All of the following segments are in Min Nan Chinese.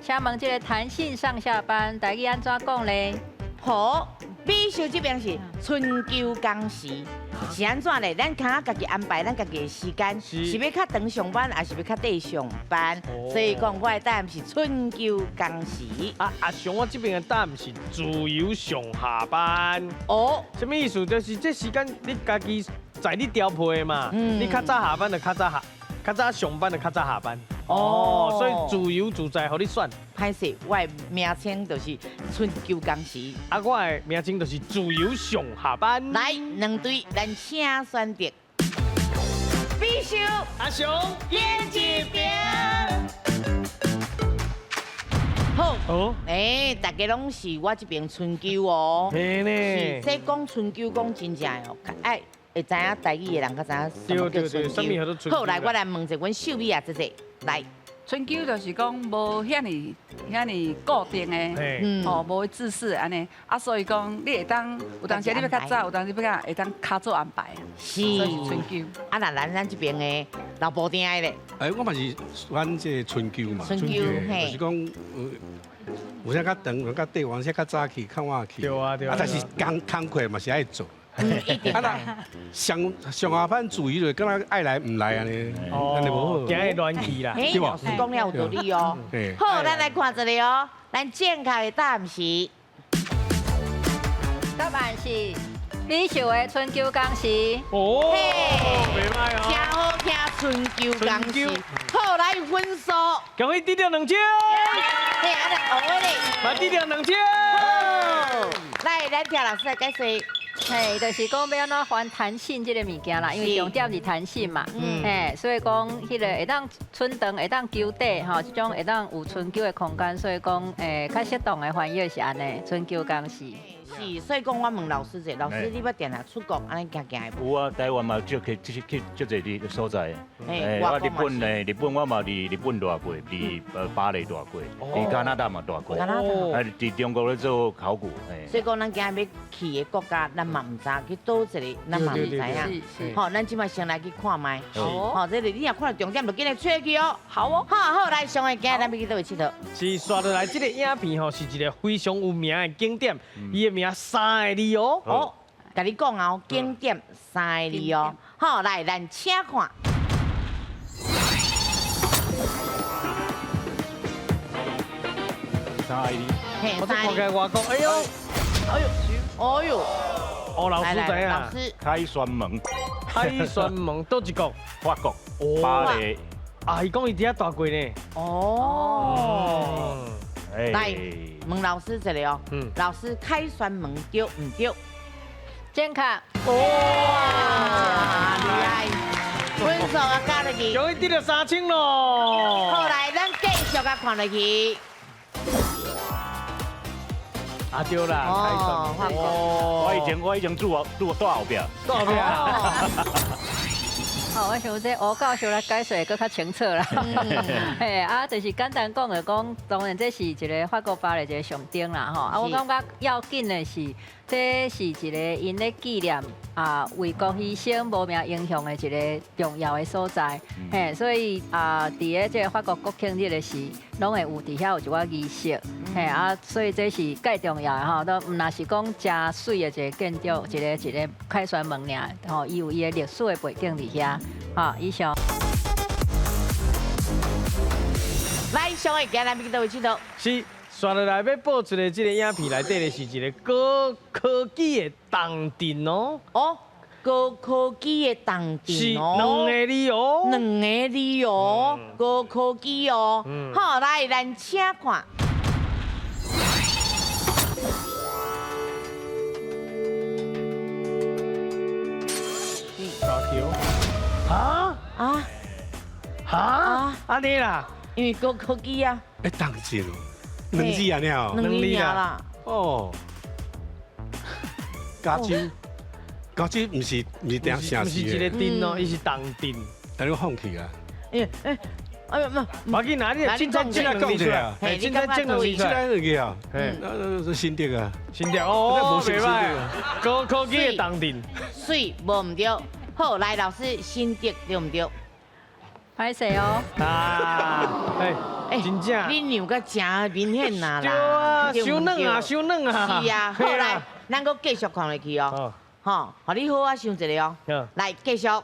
請問這個彈性上下班，台語按怎講咧？好，美秀這邊是春秋工時，是按怎咧？咱較家己安排咱家己的時間，是欲較長上班，抑是欲較短上班？所以講，我的答案是春秋工時。啊，阿雄，我這邊的答案是自由上下班。哦，啥物意思？就是這時間你家己在你調配的嘛。你較早下班就較早下，較早上班就較早下班。哦，所以自由自在，予你選。歹勢，我的名稱就是春秋工時。啊，我的名稱就是自由上下班。來，兩隊，咱請選擇。美秀，阿雄，演一邊。好，好，欸，大家攏是我這邊春秋哦。嘿呢。是，這講春秋講真正哦，愛會知影台語的人較知影什麼叫春秋。好，來，我來問一下阮秀美啊姐姐，來。春秋就是講無遐爾遐爾固定的，吼，無制式按呢，啊，所以講你會當有當時你欲較早，有當時欲較會當較早安排。是，所以是春秋。啊，那咱這邊的老布丁的咧？哎，我嘛是選這個春秋嘛。春秋，就是講有啥較長，有較短，有啥較早去，較晚去。對啊，對啊。啊，但是工工課嘛是愛做。啊啦，上上下班自由就敢若愛來毋來按呢，按呢無好，驚會亂去啦。嘿，老師講了有道理哦。好，咱來看一下哦，咱正確的答案是，答案是美秀的春秋工時。哦，袂䆀哦。真好聽春秋工時。好，來分數。恭喜得著兩張。嘿，啊，來王偉咧。嘛得著兩張。來，咱聽老師來解釋。嘿，就是講欲按怎還彈性這個物件啦，因為重點是彈性嘛，嘿，所以講彼個會當春長，會當秋短，吼，這種會當有春秋的空間，所以講，較適當的翻譯是按呢，春秋工時。是，所以講我問老師者，老師你捌定定出國按呢行行的無？有啊，台灣嘛足去去去足濟佇所在。我日本呢，日本我嘛佇日本蹛過，佇巴黎蹛過，佇加拿大嘛蹛過，加拿大，啊，佇中國咧做考古。所以講，咱今日欲去的國家，咱嘛毋知去佗一个，咱嘛毋知影。好，咱這擺先來去看覓。好，這裡你若看著重點，就緊來揣去哦。好哦。好，好，來上個今日咱欲去佗位𨑨迌？是，紲落來這個影片吼，是一個非常有名的景點，伊的名三個字哦。哦，共你講哦，景點三個字哦。好，來，咱請看。三個字。嘿，我這看起來外國，哎呦，哎呦，哎呦，哦，老師知影。老師。凱旋門。凱旋門，佗一國？法國。巴黎。啊，伊講伊佇遐蹛過呢。哦。來，問老師一個哦。老師，凱旋門對毋對？正確。哇，厲害！分數啊，加落去。終於得著3000咯。好，來，咱繼續共看落去。啊對啦，哦，我以前住住蹛後壁。蹛後壁。哦，我想這吳教授來解說閣較清楚啦。嘿，啊，就是簡單講就講，當然這是一個法國巴黎一個象徵啦，吼。啊，我感覺要緊的是，這是一個𪜶咧紀念啊為國犧牲無名英雄的一個重要的所在。嘿，所以啊，佇咧這個法國國慶日的時，攏會有佇遐有一寡儀式。嘿，啊，所以這是蓋重要的吼，都毋若是講誠媠的一個建築，一個一個凱旋門爾，吼，伊有伊的歷史的背景佇遐。好，以上。來，上個今日欲去佗位𨑨迌？是，紲落來欲播出的這個影片內底的是一個高科技的動陣哦。哦，高科技的動陣哦。是兩個字哦。兩個字哦，高科技哦。好，來，咱請看。大橋。啊啊啊！按呢啦，因為高科技啊。欸，動陣，兩字按呢哦，兩字啦。哦，加州，加州毋是毋是定城毋是一個鎮哦，伊是動陣。但你放棄啊？欸欸，哎呦，無要緊啦，你凊彩整兩字出來，凊彩整兩字出來，凊彩兩字啊？嘿，新竹啊，新竹哦，袂䆀，高科技的動陣。媠，無毋對。好，來老師，新竹對毋對？歹勢哦。啊，哎，真正。你讓甲真明顯啊啦。對啊，傷軟啊，傷軟啊。是啊，好來，咱閣繼續看落去哦。吼，予你好好想一下哦。來，繼續。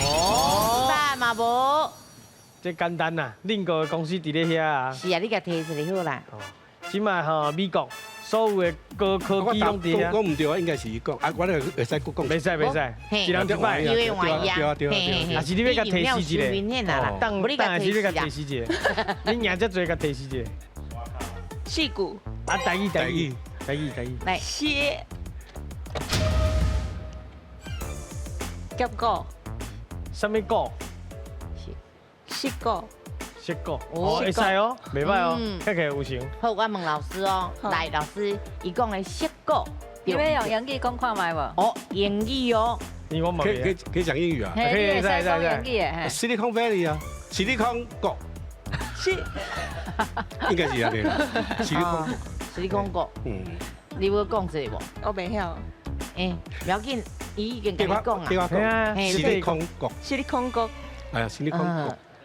哦，答嘛無？這簡單啦，恁個公司佇咧遐啊。是啊，你共提出來好啦。哦，這擺吼美國所有的高科技攏佇遐。講毋對啊，應該是伊講，啊，我咧會使閣講。袂使袂使，一人一擺。對啊對啊對啊。啊是你欲共提示一下，等等是欲共提示一下，你贏遮濟共提示一下。矽谷。啊，台語台語台語台語。來。蟹。結果。啥物果？矽谷。矽谷，哦，會使哦，袂歹哦，看起來有成。好，我問老師哦，來，老師，伊講的矽谷，你欲用英語講看覓無？哦，英語哦。可以可以可以講英語啊？可以，可以，講英語的。 Silicon Valley 啊，矽谷。是。應該是按呢。矽谷。矽谷。嗯。你有講這個無？我袂曉。欸，不要緊，伊已經共你講啊。對我講。矽谷。矽谷。哎呀，矽谷。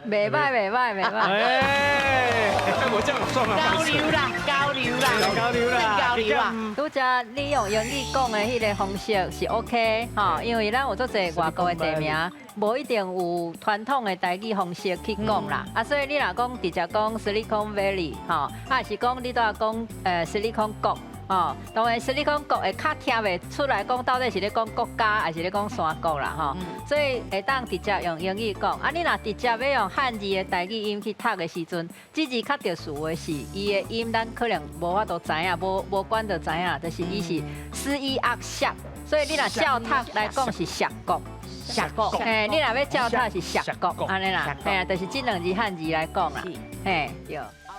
袂歹袂歹袂歹。哎，我這樣算嗎？交流啦，交流啦，交流啦，交流啊！拄才你用英語講的彼个方式是 OK 吼，因為咱有足濟外國的地名，無一定有傳統的台語方式去講啦。啊，所以你若講直接講 Silicon Valley 吼，啊是講你拄仔講矽谷。哦，當然，矽谷會較聽袂出來講到底是咧講國家，還是咧講山谷啦，吼。所以會當直接用英語講。啊，你若直接欲用漢字的台語音去讀的時陣，這字較特殊的是，伊的音咱可能無法度知影，無管就知影，就是伊是 S I 壓矽，所以你若照讀來講是矽谷。矽谷。嘿，你若欲照讀是矽谷，按呢啦，嘿，就是這兩字漢字來講啦，嘿，對。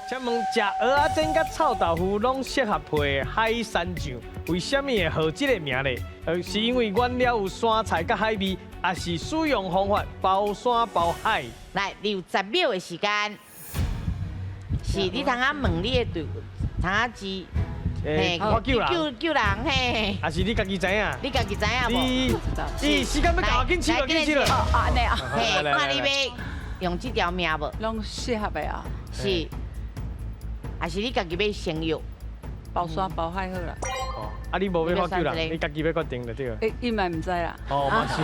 請問食蚵仔煎佮臭豆腐攏適合配海山醬，為啥物會號這個名咧？是因為原料有山菜佮海味，抑是使用方法包山包海？來，你有10秒的時間，是你通仔問你的隊，通仔知，嘿，我救人，救人嘿，抑是你家己知影？你家己知影無？你時間欲到，緊試落，緊試落。按呢啊，嘿，看你欲用這條命無？攏適合的啊，是。還是你家己欲先藥，包山包海好啦。哦，啊你無欲發救人，你家己欲決定就對了。欸，伊嘛毋知啦。哦，嘛是。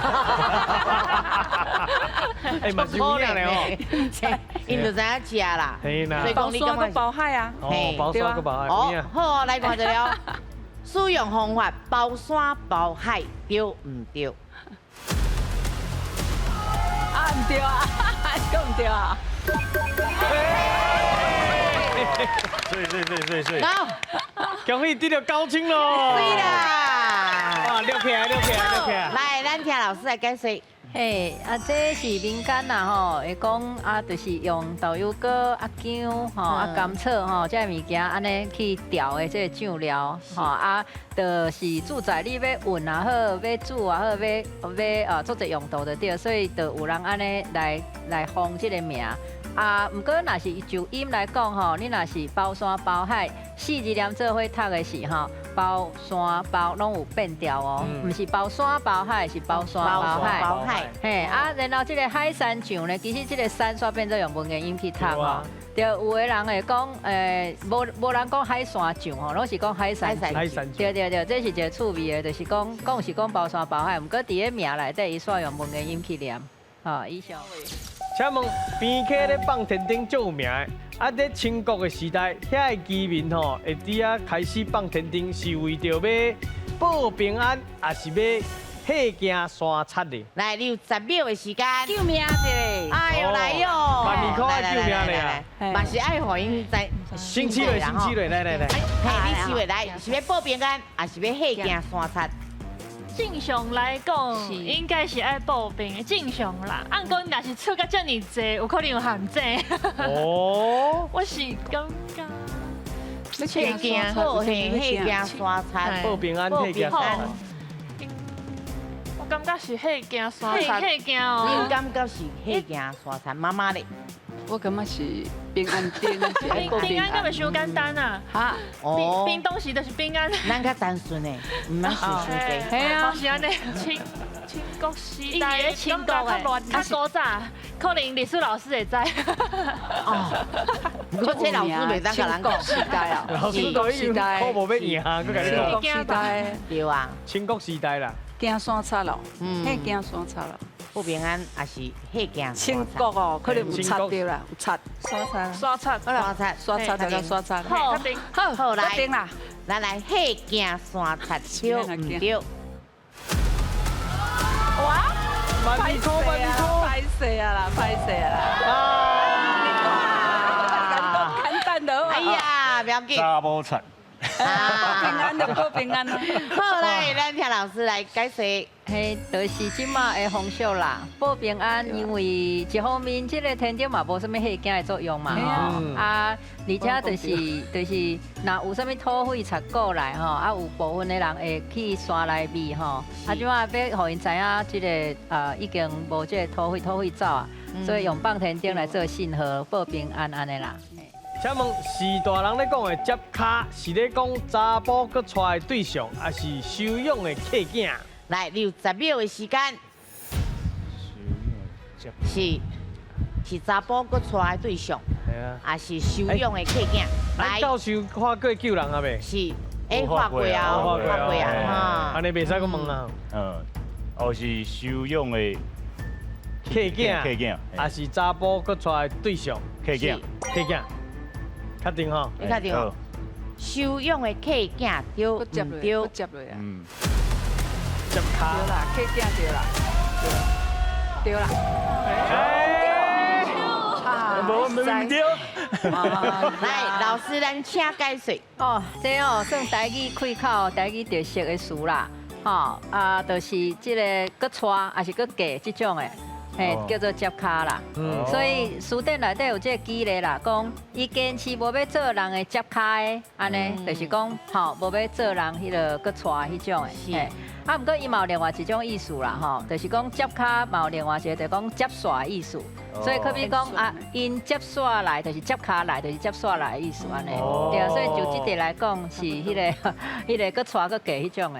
欸，嘛是有影咧哦。𪜶就知影食啦。嘿啦。包山閣包海啊。哦，包山閣包海。哦，好，來看一下哦。使用方法包山包海，對毋對？啊，毋對啊，閣毋對啊。對對對對對，好，恭喜得到9000咯！對啦，哇，溜起來溜起來溜起來！來，咱聽老師來解釋。嘿，啊，這是民間啦吼，會講啊，就是用豆油果、啊薑吼、啊甘草吼，這个物件按呢去調的這个醬料吼，啊，就是主在你欲混也好，欲煮也好，欲欲做這用途就對，所以就有人按呢來封這个名。啊，毋過若是就音來講吼，你若是包山包海，四字連做伙讀的是吼，包山包攏有變調哦，毋是包山包海，是包山包海。包海。嘿，啊，然後這个海山醬呢，其實這个山煞變做用文言音去讀吼。對，有的人會講，無人講海山醬吼，攏是講海山醬。海山醬。對對對，這是一个趣味的，就是講講是講包山包海，毋過佇咧名內底，伊煞用文言音去念。好，以上。請問邊溪咧放天燈足有名的，啊，佇清國的時代，遐个居民吼會佇遐開始放天燈，是為著欲報平安，抑是欲嚇驚山賊的？來，你有10秒的時間。救命一个！哎呦，來喲！萬二塊救命咧啊！嘛是愛予𪜶知。先試落，先試落，來來來。嘿，你試落來，是欲報平安，抑是欲嚇驚山賊？正常來講，應該是愛報平的正常啦。按講若是出甲遮爾濟，有可能有陷阱。哦，我是感覺。嚇驚，好嚇嚇驚山賊，報平安嚇驚山賊。我感覺是嚇驚山賊，嚇驚哦。你感覺是嚇驚山賊？媽媽咧？我感覺是平安燈，是愛報平平安安敢會傷簡單啊？哈，哦平當時就是平安。咱較單純的，毋通想傷濟。嘿啊，是按呢。清國時代，伊咧清國的，較古早，可能歷史老師會知。哦，不過這老師袂當共人清國時代啊，老師都已經考無欲贏啊，閣共你清講。國時代，對啊，清國時代啦，行山賊咯，彼行山賊咯。報平安也是彼行清國哦，可能有賊著啦，有賊。山賊，山賊，好啦，山賊山賊就叫山賊。好，好，好來決定啦。咱來彼行山賊對毋對？哇！萬箍萬箍，歹勢啊啦，歹勢啊啦。啊！簡單的。哎呀，不要緊。查某賊。平安就報平安咯。好來，咱聽老師來解釋。彼就是這馬的風俗啦，報平安，因為一方面這个天燈嘛無啥物嚇驚的作用嘛吼，啊，而且就是若有啥物土匪賊過來吼，啊有部分的人會去山內面吼，啊這馬欲予𪜶知影這个已經無這个土匪，土匪走啊，所以用放天燈來做信號，報平安按呢啦。請問是大人咧講的接跤，是咧講查埔閣娶的對象，抑是收養的契囝？來，你有10秒的時間。是查埔閣娶的對象，抑是收養的契囝？來，教授看過救人啊未？是，欸，看過啊，看過啊，按呢袂使閣問啊。嗯，哦是收養的契囝，契囝，抑是查埔閣娶的對象？契囝，契囝，確定吼？你確定吼？收養的契囝對毋對？接落啊。嗯。接跤。對啦，契囝對啦，對啦。無毋對。來，老師，咱請解說。哦，這哦算台語開口、台語特色的詞啦，吼啊，就是這个閣娶，抑是閣嫁這種的，嘿，叫做接跤啦。所以詞典內底有這个記咧啦，講伊堅持無欲做人的接跤的，按呢，就是講吼，無欲做人彼个閣娶彼種的。嘿，啊，毋過伊嘛有另外一種意思啦，吼，就是講接跤嘛有另外一个，就是講接煞的意思。所以可比講啊，𪜶接煞來就是接跤來，就是接煞來的意思按呢。對啊，所以就這個來講是彼个彼个閣娶閣嫁彼種的。